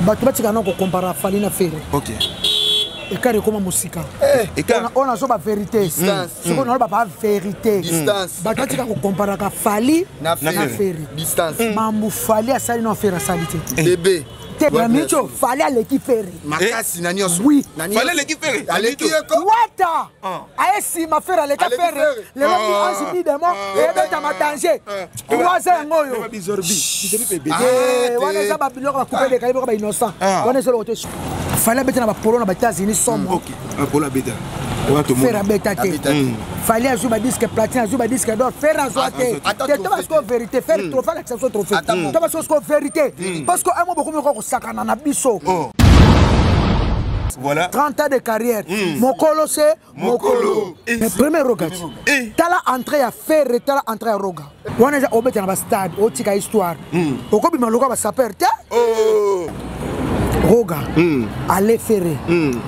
Bato batika na kocompara Fally na Ferre. Écart ekoma mosika. Oyo nazoba vérité, sikoyo naloba ba vérité. Bato batika kokomparaka Fally na Ferre. Mambu Fally asali na Ferre asali te. Bébé. Te, na micho Fally aleki Ferre. Makasi na nyonso. Oui. Fally aleki Ferre. Aleki ye ko. Wata aye nsima, Ferre aleka Ferre. Lelo mi ange mi démon eyebetama danger croise yango oyo. Wana eza babiloko bakupe lekali biloko bainnocent. Wana eza eloko te. Fally abeta na bapolo na baÉtats-Unis somo. Ferre abeta te. Fally azwi badisque platine, azwi badisque d'or, Ferre azwa te. Te, to basiko vérité. Ferre trophée alakisa biso trophée. To basiko siko vérité, parce que amo bokomi okoka kosakana na biso. Voilà. 30 ans de carrière. Mokolo se mokolo. Mais premier Roga ti. Tala entrée ya Ferre, tala entrée ya Roga. Wana eza obeta na ba stade, otika histoire. Okobima lokola ba sapeur te. Roga. Ale Ferre.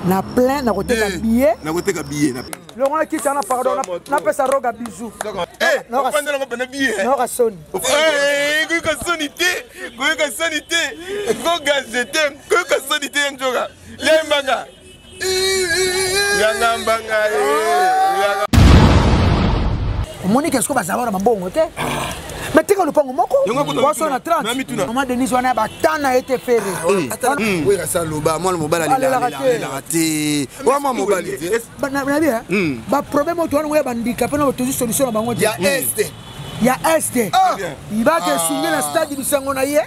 Na plein na koteka billet. Na koteka billet. Longola kiti wana, pardon, napesa Roga bisou. Ofandela pena billet. Nayoka soni. Koyoka soni te, koyoka soni te. Roga, je t'aime. Koyoka soni te, Njoka. Yembanga. Yanga mbanga. Omoni ke siko bazala wana bambongo te, mais tika lopango moko waso na 30 mama Denise wana batana ye te, Ferre. Oyekasa loba mwana mobali alelaka te, wa mwana mobali te. Nabi baproblème oyo towana ngoya bandika mpe na tozwi solution na bango te. Ya este. Ya este ibaka esungi na stade bisango na ye.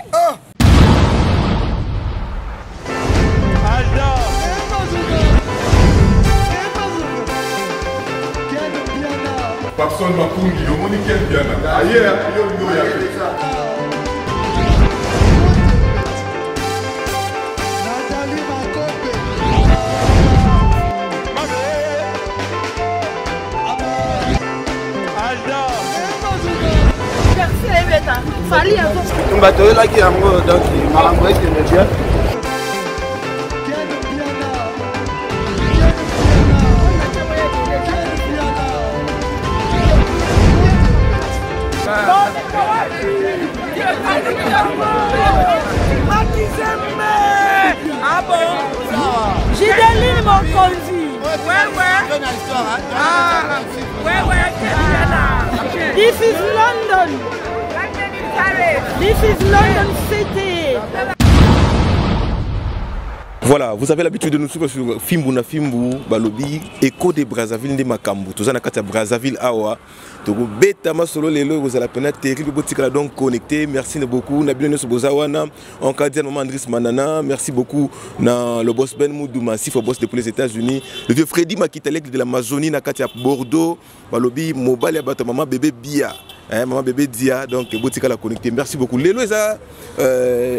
Papson Makungi, omoni Ken Piana aye yo yo ya. Nathalie Makope. Tumba toyelaki yango, donc makambo ekende bien. Ken Piana. Ken Piana. Ken Piana. Makizembe. Ah bon. Gideline Mokonzi. Ouais. Ah, ouais, This is London. This is London City. Voilà, vous avez l'habitude de nous suivre sur Fimbu na Fimbu, Balobi, Écho de Brazzaville nde makambo. Toza na kati ya Brazzaville awa. Tokobeta masolo lelo kozala pena terrible, botikala donc connecté. Merci beaucoup na bino nyonso boza wana. En cas de maman Andris Manana, merci beaucoup na le boss Ben Moudouma, Sifo boss depuis les États-Unis, le vieux Freddy Makitalek de l'Amazonie na kati ya Bordeaux, Balobi mobali ya bato maman bébé Bia. Hein, maman bébé Dia, donc botikala connecté. Merci beaucoup. Lelo eza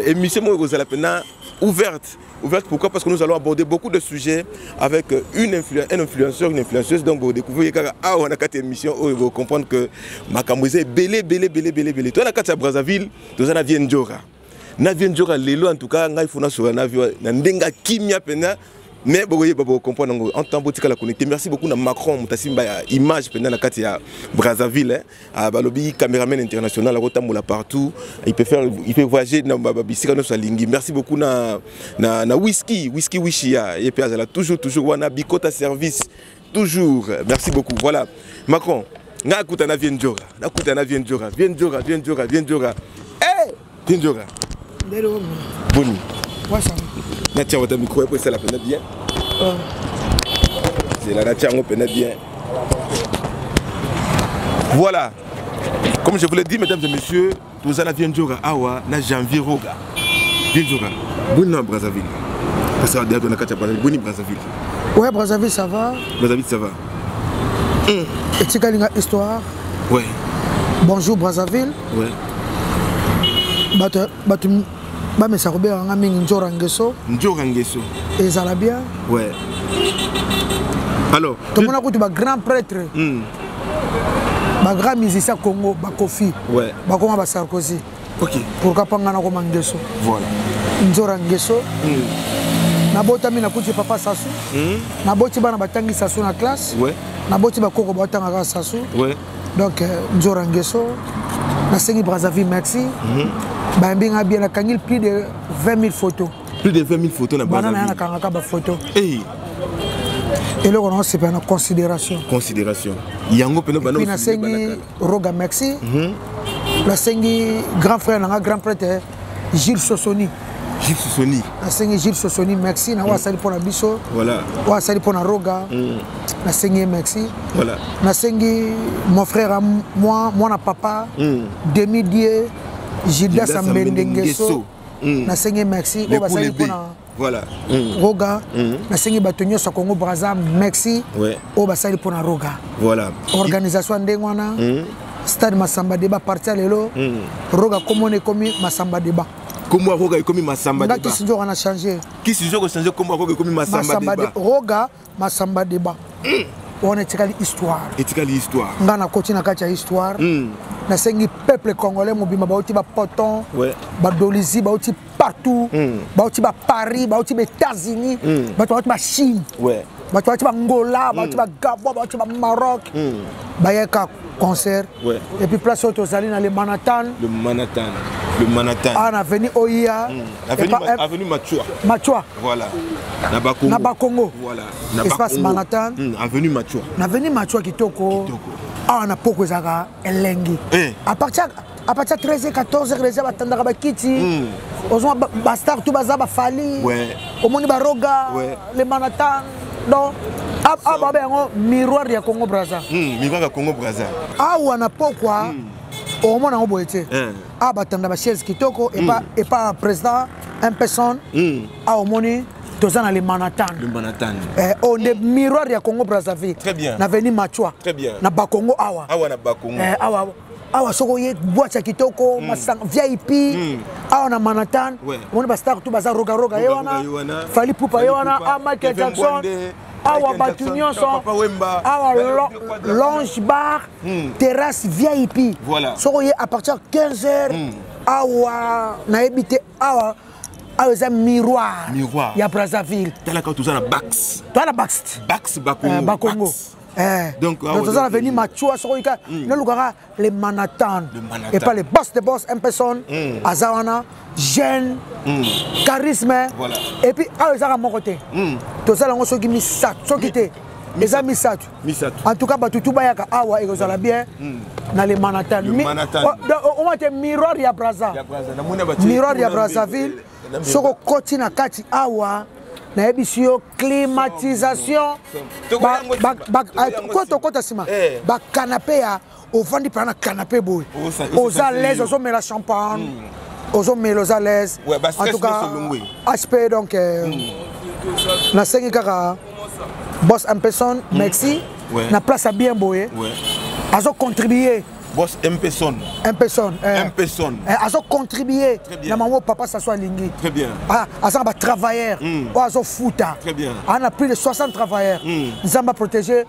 émission moko kozala pena ouverte. Ouverte pourquoi? Parce que nous allons aborder beaucoup de sujets avec un influenceur, une influenceuse. Donc vous découvrez que ah, on a quatre émissions, oh, vous comprenez que makambo eza belé, belé, belé, belé, belé. Toi, na kati ya Brazzaville, toza na Vieux Ndjora. Na Vieux Ndjora lelo en tout cas, ngai funa sur na vieux na ndenga kimia pena. Mais bon, vous pouvez comprendre en temps botika la connecté. Merci beaucoup na Macron Mutasimba ya image pena na kati ya Brazzaville, hein. Ah, balobi caméraman international akotambola partout, il peut voyager na ba bisika no salingi. Merci beaucoup na whisky, whisky wishia et puis azala toujours toujours wana bikota service toujours. Merci beaucoup. Voilà. Macron, nga kuta na Vieux Ndjora, na kuta na Vieux Ndjora, Vieux Ndjora, Vieux Ndjora, Vieux Ndjora. Eh, Vieux Ndjora. Ndelo. Boni. Ouais, ça va. Na tia wata micro pour ça la peine bien. C'est la nature on peine bien. Voilà. Comme je vous l'ai dit, mesdames et messieurs, nous allons Vieux Ndjora awa na Janvier Roga. Vieux Ndjora. Boni na Brazzaville. Parce que d'ailleurs on a quatre Brazzaville. Boni Brazzaville. Ouais, Brazzaville ça va. Brazzaville ça va. Et Tikalinga histoire. Ouais. Bonjour Brazzaville. Ouais. Bato bato bamesa kobenga nga mingi Nzora Ngeso. Nzora Ngeso. Ezala bien. Ouais. Alors, tomona kutu ba grand prêtre. Ba grand musicien Congo, ba Kofi. Ouais. Ba koma ba Sarkozy. OK. Pourquoi pas nga na koma Ngeso? Voilà. Nzora Ngeso. Nabotami nakuti papa Sasu. Naboti bana batangi Sasu na classe. Ouais. Naboti bakoko batanga kaka Sasu. Ouais. Donc Nzora Ngeso, nasengi Brazzaville merci. Bayambi nga bien, nakangi plus de 20 000 photos. Plus de 20 000 photos na Bana na nakangaka bafoto. Eloko na osepela na considération. Considération yango mpena. Bana nasengi Roga merci. Nasengi grand frère nanga, grand prêtre Gilles Sosoni. Gilles Sosoni. Nasengi Gilles Sosoni merci na oyo asali mpo na biso. Voilà. Oyo asali mpo na Roga. Nasengi ye merci. Voilà. Nasengi mon frère, moi, mwana papa, demi dieu Gildas Ambendengeso. Nasengi merci oyo basali mpo na voilà. Roga. Nasengi bato nyonso ya Congo Braza merci oyo basali mpo na Roga. Voilà. Organisation ya ndenge wana, stade Masamba Deba, parti ya lelo Roga komona ekomi Masamba Deba. Kombo ya Roga ekomi Masamba Deba. Kisi nzoka na change. Kisi nzoka change, kombo ya Roga ekomi Masamba Deba. Roga Masamba Deba wana etikali histoire. Etikali histoire. Nga nakoti na kati ya histoire. Nasengi peuple congolais mobimba, bauti bapoton, badolizi, bauti partout, bauti baparis, bauti baÉtats-Unis, bato bauti bachine, bato bauti bangola, bauti bagabon, bauti bamaroc, bayaka concert. Et puis place oyo tozali na le Manhattan. Le Manhattan, le Manhattan. Ah, na avenue Oia. Avenue Machua. Machua. Voilà, na Bakongo. Na Bakongo. Voilà. Na espace Manhattan. Avenue Machua. Na avenue Machua, kitoko. Awa na poko ezalaka elengi. À partir 13, 14 heures déjà batandaka bakiti. Ozomona bastar tout baza, bafali, omoni baroga, le Manhattan. Donc awa babe yango miroir ya Congo Braza. Miroir ya Congo Braza. Awa na pokwa omona yango boye te. Awa batanda bachaise kitoko epa président Impeson. Awa omoni toza na le Manhattan. Le Manhattan. Oyo nde miroir ya Congo Brazzaville. Très bien. Na avenue Machua. Très bien. Na Bakongo awa. Awa na Bakongo. Awa awa soki oye boîte ya kitoko, masanga VIP awa na Manhattan. Omoni bastar tu baza, Rogaroga ye wana, Fally Ipupa ye wana, a Michael Jackson awa, bato nyonso awa, lounge bar, terrasse VIP. Soki oye à partir 15 heures awa, nayebi te, awa awa eza miroir ya Brazzaville. Talaka, toza na Bax. Toza na Bax. Bax Bakongo. Bakongo. Donc toza na avenue Machua. Soki oyika nalukaka le Manhattan epa le boss de boss Impeson, aza wana jeune charisme. Et puis awa ezaka moko te, tozala yango soki misato, soki te eza misato. En tout cas bato tu bayaka awa, ekozala bien na le Manhattan. Oma te miroir ya Braza, miroir ya Brazzaville. Soki okoti na kati awa, nayebisi yo, climatisation, ko tokota nsima bacanapé ya ovandi mpena na canapé boye, oza l'aise, ozomela champagne, ozomela, oza l'aise. En tout cas HP, donc nasengi kaka boss Impeson merci na place ya bien boye azocontribue. Boss Mpeson. Mpeson. Mpeson. Azocontribue na mango papa Saso alingi. Très bien. Aza na batravailleur oyo azofuta. Très bien. Aza na plus de 60 travailleurs. Nzambe aprotéger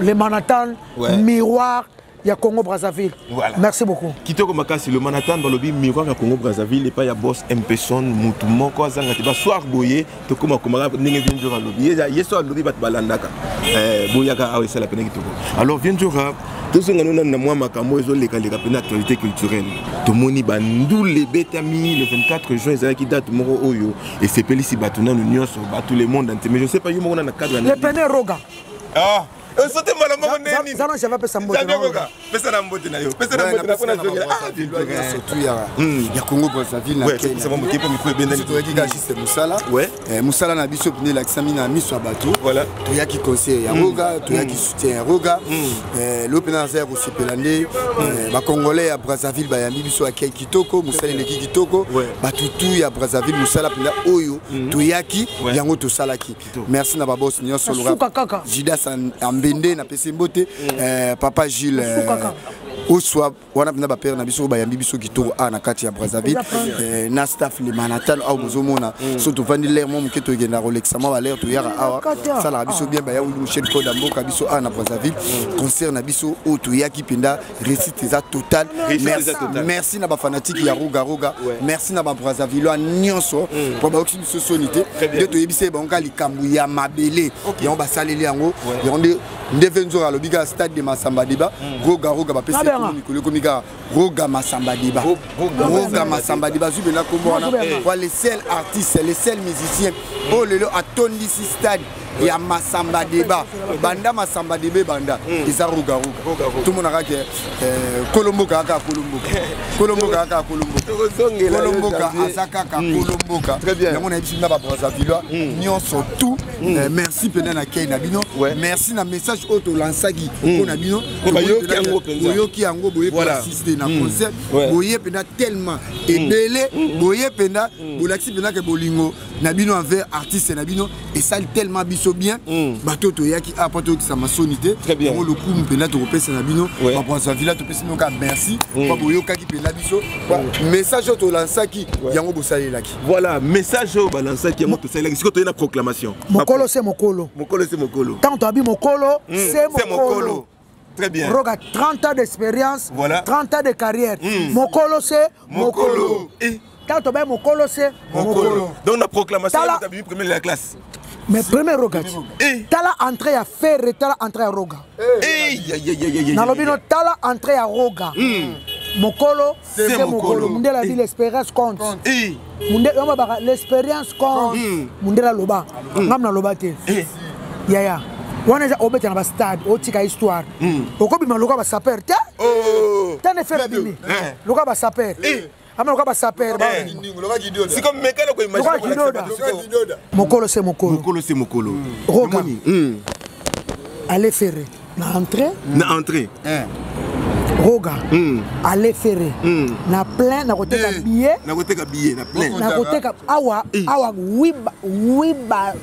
le Manhattan, miroir ya Congo Brazzaville. Voilà. Merci beaucoup. Kitoko makasi, le Manhattan, balobi miroir ya Congo Brazzaville epai ya boss Mpeson. Mutu moko azanga te basoir boye, tokóma komaka ndenge Vieux Ndjora alobi. Ye so alobi, bato balandaka. Boyaka awa, esala pene kitoko. Alors Vieux Ndjora, tozonga no nanu na mwa makambo ezolekaleka pene actualité culturelle. Tomoni bandule ebetami le 24 juin, ezalaki date moko oyo esepelisi bato nanu nyonso, bato le monde entier. Mais je sais pas, yo moko na cadre Le pene Roga. Ah, osote mbala moko ndeni. Zano java pesa mbote. Pesa na mbote na yo, pesa na mbote na mpona zongela. Surtout ya Congo Brazzaville. Na mbote mpo mikro ebendani. Toyaki kaka juste mosala, mosala na biso mpene elakisami na miso ya bato. Toyaki concert ya Roga, toyaki soutien ya Roga. Lelo mpena naza ya kosepela nde bacongolais ya Brazzaville bayambi biso, akei kitoko, mosala eleki kitoko. Bato tu ya Brazzaville, mosala mpenza oyo toyaki yango tosalaki. Merci na baboss nyonso. Judas Ambende, napesi mbote. Papa Gilles Oswa wana mpena, bapere na biso oyo bayambi biso kitoko awa na kati ya Brazzaville, na staff le Manhattan awa. Bozomona so tovandi lere mwa moke, tokenda kolekisa mwa balere, toyaka awa, salaka biso bien. Baya wili Michel Koda mboka biso awa na Brazzaville, concert na biso oyo toyaki mpenza, réussite eza totale. Merci na bafanatike ya Roga Roga, merci na babrazzavillois nyonso mpo bayokisi biso soni te. Nde toyebisi ye bango kaka likambo ya mabele, yango basaleli yango, yango nde. Nde ve nzoka alobi kaka stade de Masamba Deba, Roga Roga bapesi mikolo ekomi kaka Roga Masamba Deba. Roga Masamba Deba azwi mpenza nkombo wana kwa le seul artiste, le seul musicien oyo lelo atondisi stade ya Masamba Deba. Banda Masamba Deba ebanda eza Roga Roga. Tomonaka ke kolomboka kaka kolomboka, kolomboka kaka kolomboka, kolomboka aza kaka kolomboka. Yango nayebisi na babrazzavillois nyonso tout, merci mpena na kei na bino, merci na message oyo tolansaki mpo na bino. Boyoki yango, boye koassiste na concert, boye mpena tellement ebele, boye mpena bolakisi mpena ke bolingo na bino envers artiste na bino esali tellement biso bien. Bato toyaki awa mpo toyokisa masoni te, yango lokumu mpenza tokopesa na bino babrazzaville. Topesi bino kaka merci mpo boyokaki mpenza biso message oyo tolansaki, yango bosalelaki. Voilà, message oyo balansaki, yango tosalelaki. Sikoyo toye na proclamation. Mokolo se mokolo. Mokolo se mokolo. Ntango toyabi mokolo se mokolo. Très bien. Roga, 30 ans d'expérience, voilà. 30 ans de carrière. Mokolo c'est mokolo. Quand on mokolo c'est mokolo. Donc la proclamation, tu as vu premier de la classe. Mais premier Roga. Tala entrée à faire, tala entrée à Roga. Nalobino tala entrée à Roga. Mokolo c'est mokolo. Mundela dit l'expérience compte. Mundela l'expérience compte. Mundela loba. Ngam na loba te. Yaya. Wana eza obeta na bastade, otika histoire, okobima lokola basaper te. Tane Ferre abimi lokola basaper, ama lokola basaper. Mokolo se mokolo. Mokolo se mokolo. Roga ale Ferre na entrée. Na entrée. Roga ale Ferre na plein, na koteka billet. Na koteka billet na plein. Na koteka awa awa, wi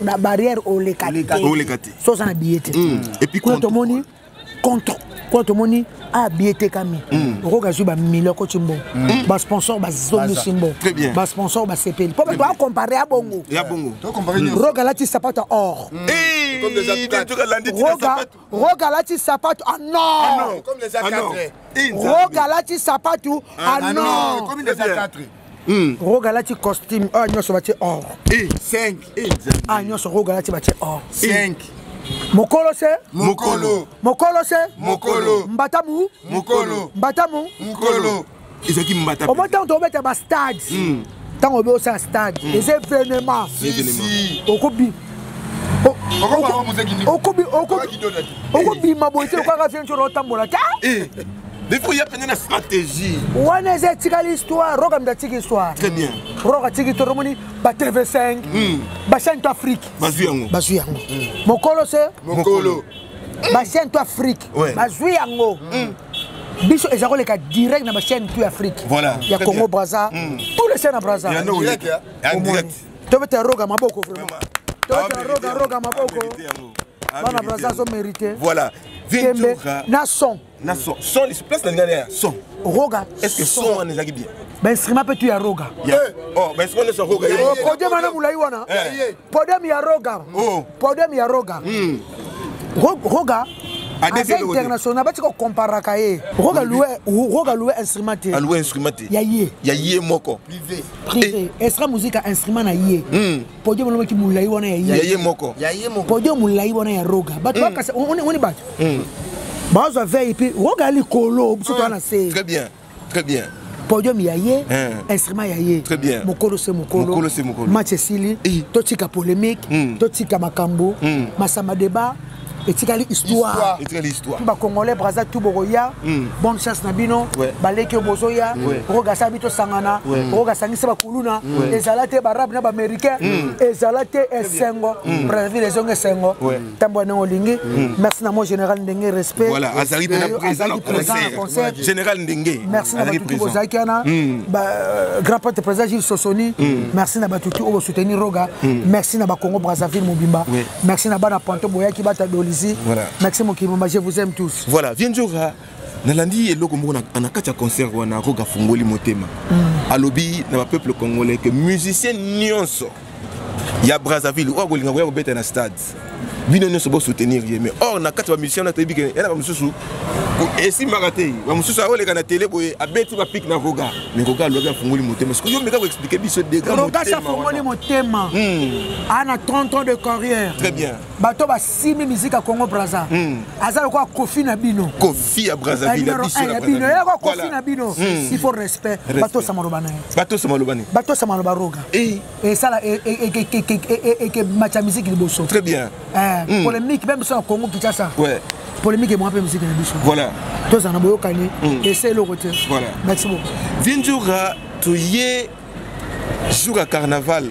na barrière oleka te. Oleka te. So oza na billet te. Et puis kuna tomoni contre, kuna tomoni aya billet etekami, okoka zwi bamilio akoti mbongo, basponsor bazongisi mbongo, basponsor basepeli mpo bato bakompare ya bongo. Ya bongo. Roga alati sapato ya or. Roga alati sapato en or. Roga alati sapato en or. Roga alati costume oyo nyonso batie or. 5. Ah, nyonso Roga alati batie or. 5. Mokolo se mokolo. Mokolo se mokolo. Mbatamu mokolo. Mbatamu mokolo. Ezalaki mbata. Omo ntango tobeta bastade, ntango obe osala stade, eza événement. Okobi okobima boye te lokola kaka fienco otambola te. Des fois, il y a une stratégie. Wana eza etikali histoire. Roga mutu atiki histoire. Très bien. Roga atiki histoire. Omoni ba TV5, bachaîne to Afrique. Bazwi yango. Bazwi yango. Mokolo se mokolo. Bachaîne to Afrique bazwi yango. Biso eza koleka direct na bachaîne to Afrique. Voilà. Ya Congo Braza, tous les chaînes ya Braza. En direct. Tobeta Roga maboko vraiment. Tobeta Roga Roga maboko. Bana Braza azo mérité. Voilà. Kembe na son. Na son. Son place na ngana ya son. Roga. Est-ce que son wana ezalaki bien? Bainstrument mpe tu ya Roga. Oh, bainstrument nyonso ya Roga. Podium wana molai wana. Podium ya Roga. Podium ya Roga. Roga aza international, batika kokomparaka ye. Roga loue, Roga loue instrument te. Aloue instrument te. Ya ye. Ya ye moko. Privé. Privé. Extra musique, instrument na ye. Podium olobaki molai wana ya ye. Ya ye moko. Ya ye moko. Podium molai wana ya Roga. Bato bakasa oni bato bazwa veille mpe Roga ya likolo, biso toza na se. Très bien. Très bien. Podium ya ye, instrument ya ye. Très bien. Mokolo se mokolo. Mokolo se mokolo. Match esili, totika polémique, totika makambo. Masamba Débat etikali histoire. Etikali histoire. Bacongolais Braza tout bokoya, bonne chance na bino. Baleki oyo bozoya, Roga asala bi tosangana. Roga asangisi bakuluna, ezala te barabe na baaméricain, ezala te esengo. Brazzaville ezonga esengo ntambo ya ndenge olingi. Merci na mo général Ndenge, respect. Voilà, azalaki mpena présent na concert. Général Ndenge. Merci na batutu bozalaki wana, grand prêtre président Gilles Sosoni. Merci na batutu oyo bosoutenir Roga. Merci na bacongo Brazzaville mobimba. Merci na bana Panto boyaki bata Dolizi. Merci mokili mobimba, je vous aime tous. Voilà, Vienjora, nalandi eloko moko na kati ya concert wana. Roga afungoli motema, alobi na bapeuple congolais que musicien nyonso ya Brazzaville oyo akolinga koya kobeta na stade. Bino nyonso bosoutenir ye, mais or na kati ya bamusicien wana toyebi ke yana bamosusu esimbaka te. Bamosusu aoleka na tele boye, abeti bapike na Roga, mais Roga alobi afungoli motema. Sikoyo yo meka koexpliquer biso dega. Roga si afungoli motema, ana 30 ans de carrière. Très bien. Bato basimi musique ya Congo Braza, aza lokola Kofi na bino. Kofi ya Brazzaville ya biso. Ya bino, ye lokola Kofi na bino. Il faut respect, batosa maloba na ye. Batosa maloba ni. Batosa maloba Roga. Esala ekematia musique liboso. Très bien. Polémique même biso na Congo Kinshasa, polémique emwa mpe musique na biso. Voilà. Tozala na boyokani, ese eloko te. Voilà. Merci beaucoup. Vinjura, toye jour ya carnaval,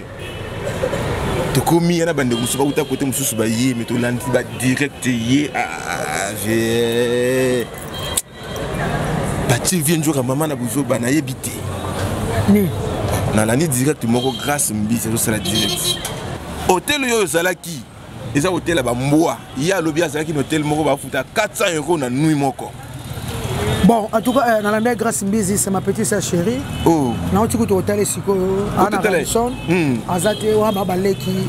tokomi ya na bandeko mosusu bauta kote mosusu baye, me tolandi badirect ye ave batie vie nzoka mama na buzoba, nayebi te. Nini? Nalandi direct moko, Grâce Mbisi azosala direct. Hotel oyo ozalaki eza hotel ya bambwa. Ye alobi azalaki na hotel moko bafuta 400 € na nuit moko. Bon, en tout cas, nalandi Grâce Mbizi, c'est ma petite sœur chérie. Oh. Nauti kutu kotala sikoyo ana Radisson. Aza te wana, baleki.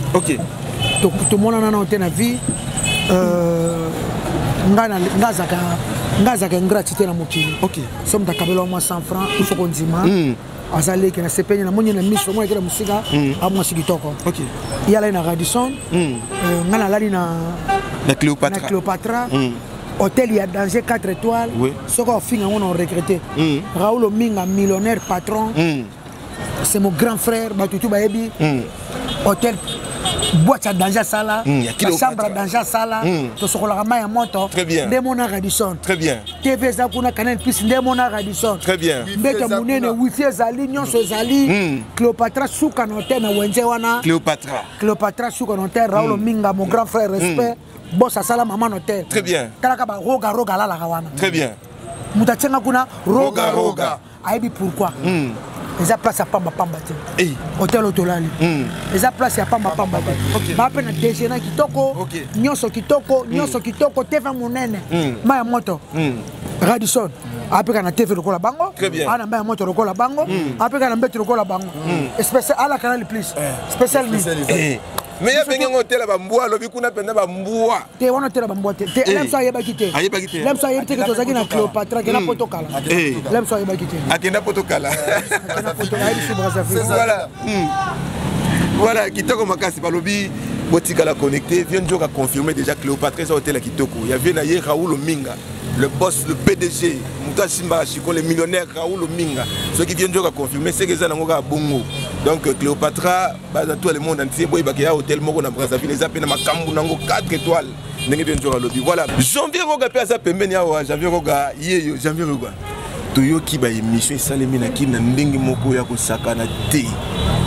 Tomonana nano te na vie. Nga azalaka ingrat te na mokili. So moto akabela mwa 100 francs, il faut kondima. Aza leki, na sepeni namoni na miso, mona ekela mosika, amwasi kitoko. Ye alali na Radisson, nga nalali na na Cléopatra. Na Cléopatra, hôtel ya danger, 4 étoiles. Soki ofinga yango na oregretter. Raoul Ominga, millionnaire, patron, c'est mon grand frère. Bato tu bayebi hôtel, boîte ya danger asala, bachambre ya danger asala, tosokolaka mai ya moto. Nde mona Radisson. Très bien. TV eza kuna, Canal Plus, nde mona Radisson. Très bien. Mbeto ya monene, wifi ezali, nyonso ezali. Cléopatra, suka na hotel na wenze wana. Cléopatra. Cléopatra, suka na hotel. Raoul Ominga, mon grand frère, respect. Boss asala mama na hotel. Très bien. Talaka baroga, roga alalaka wana. Très bien. Moto atianga kuna roga, roga. Ayebi pourquoi. Eza place ya pambapamba te. Hotel oyo tolali eza place ya pambapamba te. Baa mpe na déjeuner kitoko, nyonso kitoko, nyonso kitoko, TV monene, mai ya moto. Radisson apeka na TV lokola bango, ana mai ya moto lokola bango, apeka na mbeto lokola bango, spécial ala Canal Plus spécial nini. Mais ye abenge ngo otela bambwa, alobi kuna mpenza bambwa. Te, wana otela bambwa te, te. Lemso ayebaki te. Ayebaki te. Lemso ayebi te ke tozalaki na Cléopatra. Akenda poto kala. Lemso ayebaki te. Akenda poto kala. Ayebi su Brazzaville. Voilà, voilà, kitoko makasi. Balobi botikala connecté. Vieux Nzoka confirmé déjà, Cléopâtre eza hôtel ya kitoko ya vieux na ye Raoul Ominga, le boss, le PDG, moto asimbaka chiko, le millionnaire Raoul Ominga. Soki vieux Nzoka confirmé, seke eza nango kaka bongo. Donc Cléopatra, baza tout le monde entier boyebaka ya hôtel moko na Brazzaville, eza mpe na makambo nango, 4 étoiles, ndenge vieux Nzoka alobi. Voilà, Janvier Roga mpe aza pembeni awa. Janvier Roga yeyo. Janvier Roga, toyoki baémission esalemi na kini na ndenge moko ya kosakana te.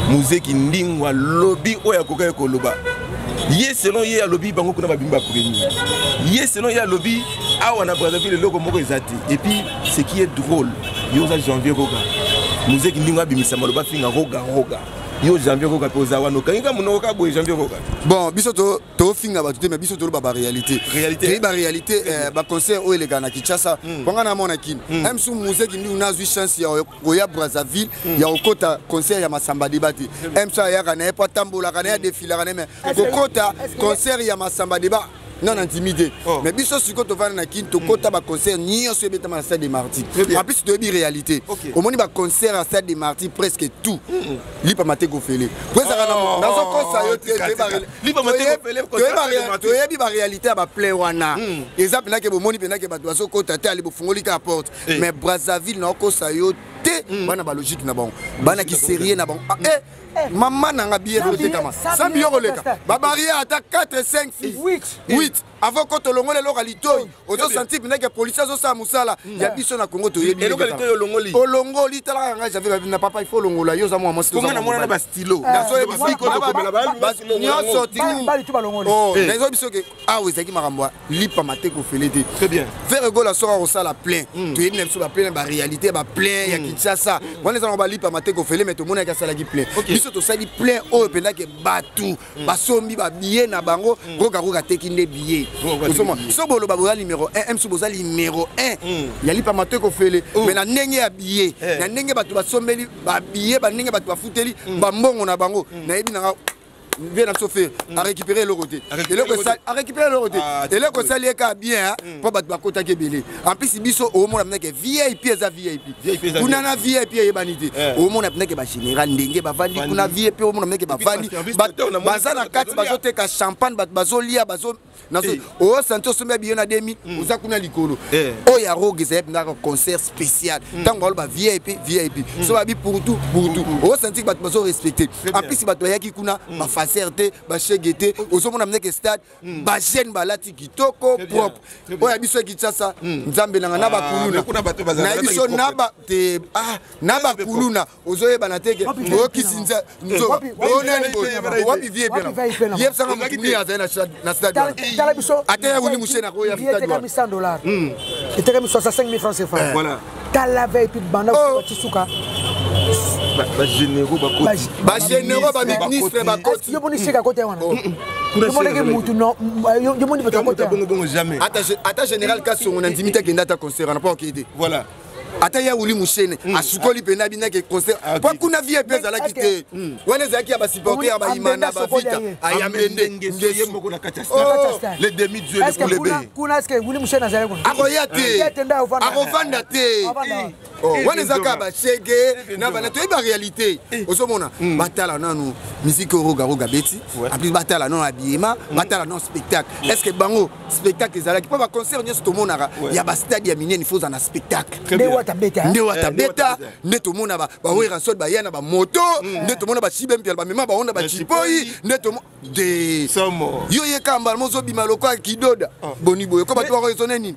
Muzeki ndingo alobi oyo akokaki koloba ye. Selon ye, alobi bango kuna babimi bapremier. Ye, selon ye, alobi awa na Brazzaville eloko moko eza te. Et puis ce qui est drôle, yo oza Janvier Roga, Muzeki ndingo abimisa maloba, finga Roga Roga, yo Janvier Roga mpe oza wana, okangi ka monoko ka boye, Janvier Roga. Bon, biso tofinga bato te, mais biso toloba baréalité. Réalité. Toyebi baréalité, baconcert oyo elekaka na Kinshasa. Mponga na mona kini msu Muzeki ndingu nazwi chance ya koya Brazzaville, ya kokota concert ya Masamba Deba te. Msu ayaka na ye po atambolaka na ye, adefilaka na ye, mais kokota concert ya Masamba Deba non, nandimi te. Mais biso sikoyo tovanda na Kini, tokota baconcert nyonso ebetama na Stade de Martyr. En plus toyebi réalité. Omoni baconcert ya Stade de Martyr, presque tout lipama te kofele po ezalaka. Nazokosa yo te, toyebi baréalité ya baplein wana. Eza mpendake bomoni mpendake bato bazokota te, ali bofungoli kaka porte. Mais Brazzaville, naokosa yo te, bana balogique na bango, bana kisérieux na bango. Mama nanga, billet kotekama sans billet koleka babarrière ata 4, 5, 6, 8 avant ko tolongola eloko ya litoi, ozosentir mpendake policier azosala mosala ya biso. Na Congo toyebi olongoli, talaka ngai Javier na papa, il faut olongola, yo oza mwa mwasi. Nyonso nazoyebi biso ke awa ezalaki makambo ya lipama te kofele te. Ferre Gola soki akosala plein, toyebi na biso baplein na baréalité, baplein ya Kinshasa wana ezalaka balipama te kofele. Mais tomonaki asalaki plein, biso tosali plein oyo mpendake bato basombi babillet na bango. Roga Roga ateki nde billet. Ozomona so boloba boza numéro 1, mso boza numéro 1 ya lipama te kofele, mais na ndenge ya billet, na ndenge bato basombeli babillet, bandenge bato bafuteli bambongo na bango, nayebi nanga. Vie na biso Ferre arécupéré eloko te, eloko arécupéré eloko te. Eloko esali ye kaka bien mpo bato bakotaki ebele. En plus, biso omona mpenake VIP eza VIP kuna na VIP eyebani te. Omona mpenake bagénéral ndenge bavandi kuna VIP, omona mpenake bavandi, baza na kati, bazoteka champagne, bato bazolia, bazo osanti osombi ya billet na 2000, oza kuna likolo. Oyo ya Roga ezali mpenzaka concert spécial. Ntango baloba VIP, VIP, so babi pour tout, pour tout, osanti bato bazo respecte. En plus, bato bayaki kuna bafaser te, bashege te. Ozomona mneke stade, bajeune balati kitoko, propre. Oyo ya biso ya Kinshasa, Nzambe nanga, na bakuluna na biso na bakuluna, ozoyebana te ke oyokisi nzoka onani boye. Wapi VIP? Yebisanga motu nini azali na stade? Tala biso. Ata ya wuli mushe na koya stade. Etekami $100, etekami 65 000 francs CFA. Tala VIP banda ti suka. Bagénéraux. Bagénéraux, baministre bakoti. Yo moni seka kote wana, yo monaki mutu, yo moni bato kote bongo jamais. Ata général Kasongo na ndimi te akende ata concert wana mpo okende te. Voilà. Ata ya wuli mushene asukoli mpena abinaki concert mpo kuna VIP ezalaki te. Wana ezalaki ya basupporter ya bayima na bavita ayambende. Ye moko na kati ya stade, le demi dieu de Kulebe. Kuna est-ce wuli mushene azali kuna? Akoya te, akovanda te. Wana eza kaka bashege na bana. Toyebi baréalité. Ozomona, batala nanu musique oyo Roga beti. En plus, batala nanu habillement, batala nanu spectacle. Est ce que bango spectacle ezalaki? Mpo baconcert nyonso tomonaka ya bastade ya minene, faut oza na spectacle. Nde wata beta. Nde wata beta, nde tomona bawera sot baya na bamoto, nde tomona bashibe mpiala bamema baonda bachipoi, nde tomo de yo ye kamba mozobima lokola kidoda boni boye ko bato bako ezone nini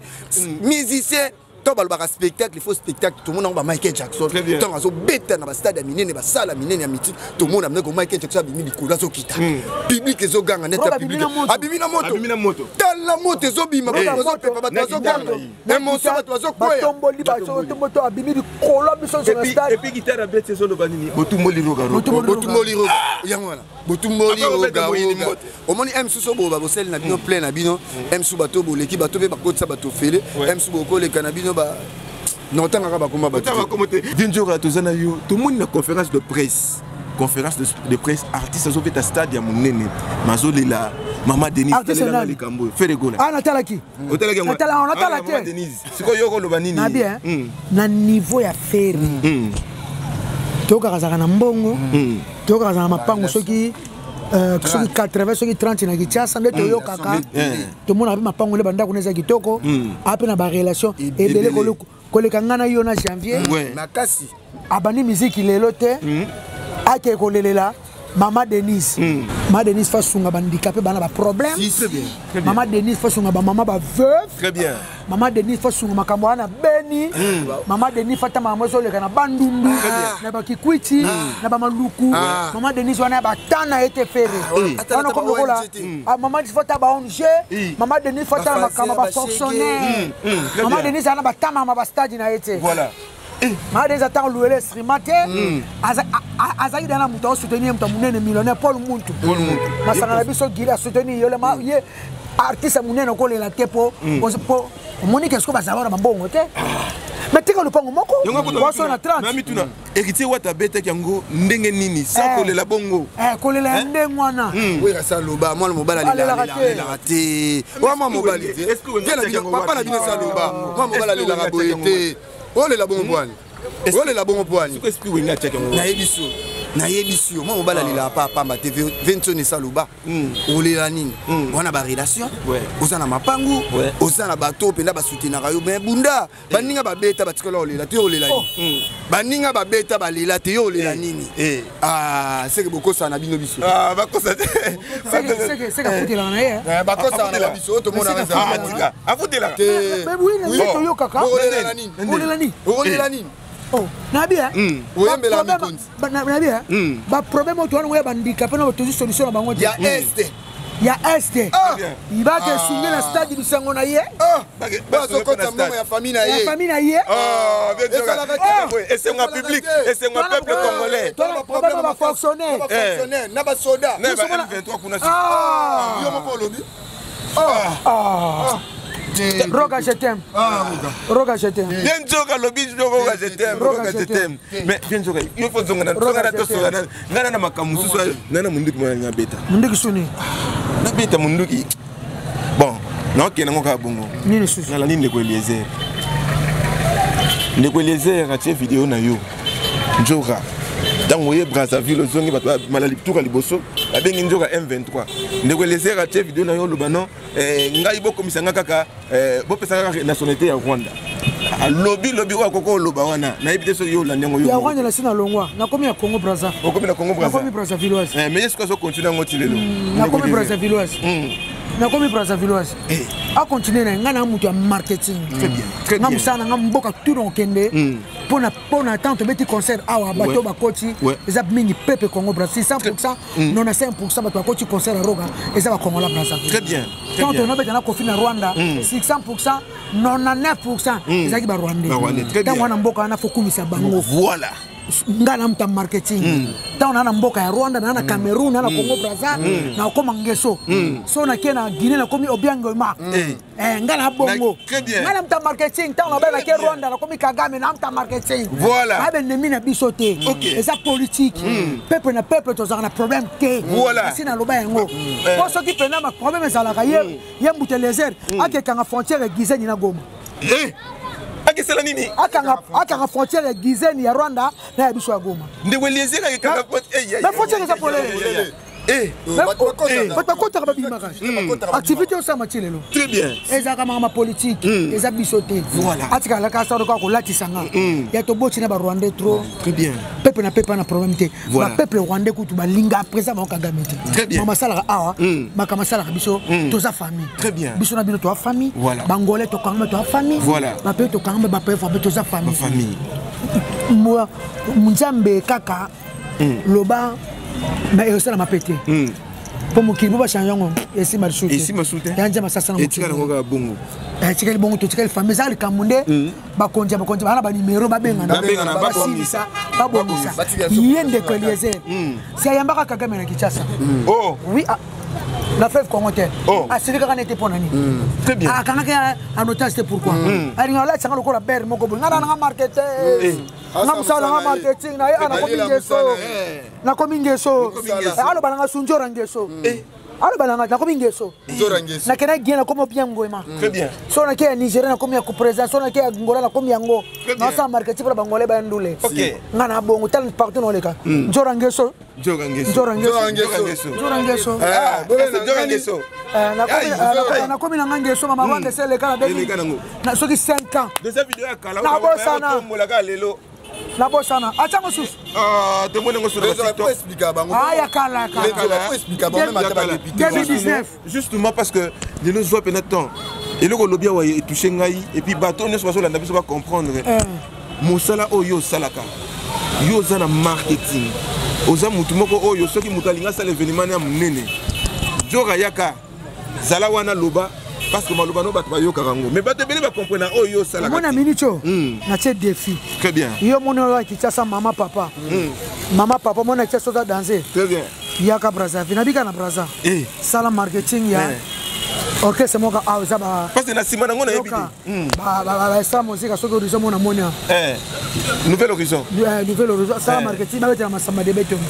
musicien to balobaka spectacle. Il faut spectacle. Tomona yango ba Michael Jackson ntango azobeta na bastade ya minene, basala minene ya mythique. Tomona ndeko Michael Jackson abimi likolo, azokita, public ezoganga neti ya public abimi na moto. Tala moto ezobima, bazopepa, bato bazoganga, émotion, bato bazokweya. Batomboli bato, abimi likolo, biso nyonso na stade. Et puis guitare abeti, ezoloba nini? Botumboli Roga. Botumboli Roga, yango wana botumboli Roga. Roga omoni m susu boba bosali na bino plein na bino m su bato boleki, bato mpe bakotisa bato fele m su bokoleka na bino ba na otangaka bakoma bato. Dinjora, toza na yo. Tomoni na conférence de presse, conférence de presse, artiste azobeta stade ya monene, mazolela mama Denise. Talela likambo oyo, Ferre Gola. Ah, natalaki. Otalaki yango? Natala te. Denise, sikoyo yo koloba nini? Na bien na niveau ya Ferre, toyokaka azalaka na mbongo, toyokaka azalaka na mapango, soki 80, soki 30 na Kinshasa. Nde toyokaka, tomonaka mpe mapango nde bandako nde eza kitoko, ape na barelation ebele koleka ngai na yo na Janvier. Makasi. Abandi miziki lelo te. Ake kolelela mama Denise. Mama Denise fasunga bahandicapé, bana baproblème. Mama Denise fasunga bamama baveuve. Très bien. Mama Denise fasunga makambo wana beni. Mama Denise fata makambo ezoleka na Bandundu, na bakikwiti, na bamaluku. Mama Denise wana ya batana ye te. Ferre wana komi lokola mama Denise fata ba ONG. Mama Denise fata makambo bafonctionnaire. Mama Denise ana batamama bastade na ye te. Mama Denise atango luele instrument te. Azalaki dana moto asoutenir, moto ya monene, millionnaire Paul Muntu, masanga na biso gili asoutenir ye. Artiste ya monene okolela te po omoni ke siko bazala wana bambongo te, mais tika lopango moko waso na 30. Mituna, Héritier Wata abetaki yango ndenge nini sans kolela bongo? Kolela ya ndenge wana. Wera saloba mwana mobali alelaka te. Wa mwana mobali te, papa na bino saloba mwana mobali alelaka boye te. Olela bongo bwani? Olela bongo bwani? Nayebi so, nayebisi yo, mwa mobali alelaka pa pamba te. Ventson esaloba olela nini wana? Barelation oza na mapangu, oza na bato mpenza basoutenaka yo. Mais bunda, baninga babeta, batikala olela te. Olela nini? Baninga babeta, balela te, yo olela nini? Seke bokosana na bino biso. Bakosa te. Seke afutelaka na ye. Bakosana na biso oyo tomonaka. Afutelaka. Toyokaka olela nini? Okolela nini? Nabi. Oyembela mikonzi. Nabi baproblème oyo towana ngoya bandika mpe na tozwi solution na bango te. Ya Est. Ya Est, ibaka esunge na stade bisango na ye. Bazokota mbongo ya famille na ye. Ya famille na ye. Esengo public, esengo peuple congolais. Problème bafonctionnaire. Na basoda. Na ba M23 kuna. Yo moko olobi. Roga, je t'aime. Roga, je t'aime. Bien Nzoka lobi Roga, je t'aime. Roga, je t'aime. Mais bien Nzoka, il faut zonga na zonga na tosola na ngana na makambo mususu nana munduki mwana nga beta. Munduki suni. Na beta munduki. Bon, na okende ngo kaka bongo. Nini susu? Nalandi ndeko Eliezer. Ndeko Eliezer atie video na yo. Nzoka ntango oye Brazzaville ozongi bato malali tuka liboso babengi Nzoka M23. Ndeko Eliezer atie video na yo oloba non, ngai bokomisa nga kaka, bopesa nga kaka nationalité ya Rwanda. Alobi lobi oyo akoko oloba wana nayebi te soki yo olandi yango yo ya moko. Rwanda na sina longwa, nakomi ya Congo Brazza. Okomi na Congo Brazza. Nakomi Brazzavilloise. Mais ye soki azocontinue yango ti lelo. Nakomi Brazzavilloise. Nakomi Brazzavilloise. A continuer na ngai na mutu ya marketing. Très bien, très Nga bien. mosala na nga mboka tout na okende. Pona tant tobeti concert awa bato bakoti eza mingi pepe Congo Brazza 600%, 95% bato bakoti concert ya Roga eza ba Congolais Brazzaville. Très bien, très Tant bien. tobeta na Kofi na Rwanda 600%, 99% ezalaki ba Rwandais. Ba Rwandais, très bien. Tango wana mboka wana faut kumisa bango. Voilà. Nga na muta marketing. Tango na mboka ya Rwanda, na na Cameroun, na na Congo Brazza, na okoma ngeso. So na ke na Guinée na komi Obiangema. Nga na bongo. Très bien. Nga na muta marketing, tango na ba na ke Rwanda na komi Kagame na muta marketing. Voilà. Ba ben nemi na biso te. Eza politique. Peuple na peuple tozaka na problème te. Voilà. Si na loba yango. Po soki pena ma problème ezalaka ye, ye mbuta lézer, akekanga frontière Gizenyi na Goma. Akesela nini? Akanga frontière ya Gizenyi ya Rwanda na ya biso ya Goma. Ndeko Eliezer akekanga frontière. Mais frontière eza polele. Bato bakotaka babimaka. Activité osala ti lelo. Très bien. Ezalaka makambo ya politique, eza biso te. Voilà. Atikala kaka sala kaka kolatisa nga. Ya toboti na ba Rwandais trop. Très bien. Peuple na peuple na problème te. Voilà. Ba peuple rwandais kutu balinga présent bango Kagame te. Très bien. Mama asalaka awa, makambo asalaka biso, toza famille. Très bien. Biso na bino toza famille. Voilà. Bangolais tokangama toza famille. Voilà. Ba pays tokangama, ba pays frappé toza famille. Ba famille. Moi, Nzambe kaka loba mais osala mapete. Po mokili bo ba changer yango esima lisusu te. Esima lisusu te. Ya Nzambe asasa na mokili. Etikala kaka bongo. Etikali bongo, totikali famille, ezali likambo nde bakonzi ya bakonzi bana ba numéro babengana. Babengana, Basilisa, babongisa. Batika Ye ndeko Eliezer. Si ayambaka Kagame na Kinshasa. Oh. Oui, ah, la fleuve Congo te. Oh. Asili kaka nete mpo na nini? Très bien. Akangaki en otage te pourquoi? Alinga alatisanga lokola bere moko boye. Nga na nga marketing. Nga mosala nga marketing na ye, ah, nakomi ngeso. Nakomi ngeso. Aloba nanga sunjora ngeso. Aloba nanga nakomi ngeso. Nzora ngeso. Nakenda Guinée nakomi bien ngoema. Très bien. So nake ya Nigeria nakomi ya président, so nake ya Angola nakomi yango. Très bien. Nasala marketing mpona bangolais ba ndule. Ok. Nga na bongo tala partout noleka. Nzora ngeso. Nzora ngeso. Nzora ngeso. Nzora ngeso. Nzora ngeso. Ah, nzora ngeso. Nakomi na nga ngeso, mama Rwanda se eleka na deux Eleka nango. Na soki 5 ans. Deuxième vidéo ya kala, Na bosana. otombolaka lelo. Na bosana. Atia mosusu. Ah, tomoni yango sur Nzora, TikTok. po expliquer bango. Ah, ya kala, ya kala. Nzora, po expliquer bango, même ata ba député. 2019. Justement parce que lelo zwa pena temps. Eloko lobi awa etouche ngai et puis bato nyonso bazolanda biso ba comprendre. Mosala oyo osalaka. Yo oza na marketing. Oza mutu moko oyo soki mutu alinga asala événement ya monene. Nzoka yaka zala wana loba parce que maloba no bato bayokaka yango. Mais bato ebele ba comprendre oyo osalaka. Mona minute oyo, natie défi. Très bien. Yo moni oyo ya Kinshasa, mama papa. Mama papa mona Kinshasa oza danser. Très bien. Yaka Brazzaville, nabika na Brazza. Sala marketing ya orchestre moko awa eza ba Parce que na nsima nango nayebi te. Yoka. Ba sala musique soki horizon mona moni awa. Nouvel Horizon. Nouvel Horizon, sala marketing babetela masamba de betongo.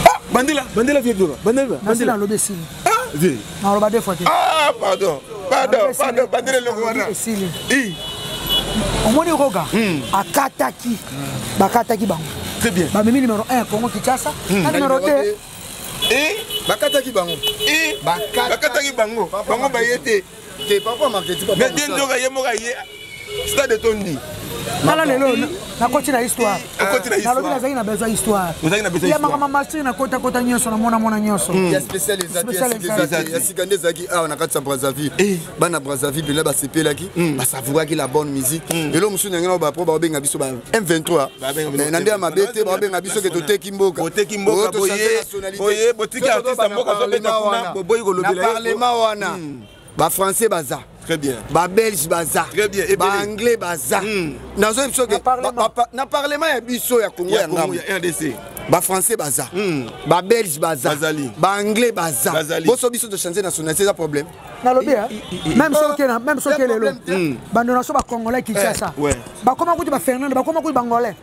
Ah, bandela, bandela vieux Dora, bandela, Nasi bandela. nalobi esili. Ah, vieux. Naloba deux fois te. Ah, pardon. Pardon, Nalobi esili. pardon, bandela eloko wana. Esili. Omoni Roga, akataki. Bakataki bango. Très bien. Bamemi numéro 1 ya Congo Kinshasa, na numéro 2. Bakataki bango. Bakataki bango. Bango baye te. Te, papa marketing, papa Mais bien mosala. Nzoka ye moko aye stade etondi. Tala lelo, nakoti na histoire. Okoti na histoire. Nalobi nazalaki na besoin histoire. Ozalaki na besoin Ya histoire. makambo machine nakota kota nyonso, namona mona nyonso. Ya spécial eza te, ya Spécial sika eza eza te. Ya sika nde ezalaki awa na kati ya Brazzaville. Bana Brazzaville mpena basepelaki, basavouraki la bonne musique. Eloko mosusu ndenge na bapo baobenga biso ba M23. Babenga biso Mais na nde ya mabe te, baobenga biso ke toteki mboka. Boteki mboka, Oyo tochange boye, nationalité. boye, botiki Soki artiste tozoba na mboka, azobeta parlement kuna, wana. boboyi kolobela Na ye. parlement wana. Ba français baza. Très bien. Ba belge baza. Très bien. Ebele. Ba anglais baza. Nazo biso ke Na parlement. na parlement ya biso ya Congo Ya ya Congo, ngambo. ya RDC. Bafrançais baza, babelge baza, baanglais baza. Boso biso tochange nationalité, eza problème. Nalobi même soki même soki lelo bando na so bacongolais Kinshasa bakoma kuti bafernando, bakoma kuti bangolais,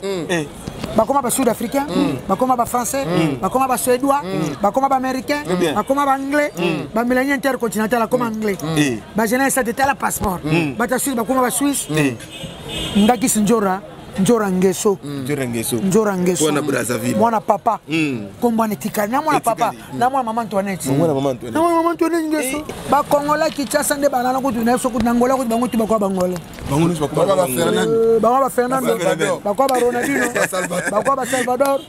bakoma basud africain, bakoma bafrançais, bakoma basuédois, bakoma baaméricain, bakoma baanglais, bamélanie intercontinental akoma anglais, bagénéral sate tala passeport, bato ya Suisse bakoma basuisse. Ndakisi Njora, Njora Ngeso. Njora Ngeso. Njora Ngeso. Mwana Brazzaville. Mwana papa. Kombo wana etikali na mwana papa, na mwana mama Antoinette. Mwana mama Antoinette. Na mwana mama Antoinette Ngeso. Ba Congolais Kinshasa nde banana kutu na biso kutu na Angola kutu bango tu bakwa bangolais. Bango nyonso bakwa ba Fernando. Bakwa ba Fernando. Bakwa ba Ronaldinho. Bakwa ba Salvador.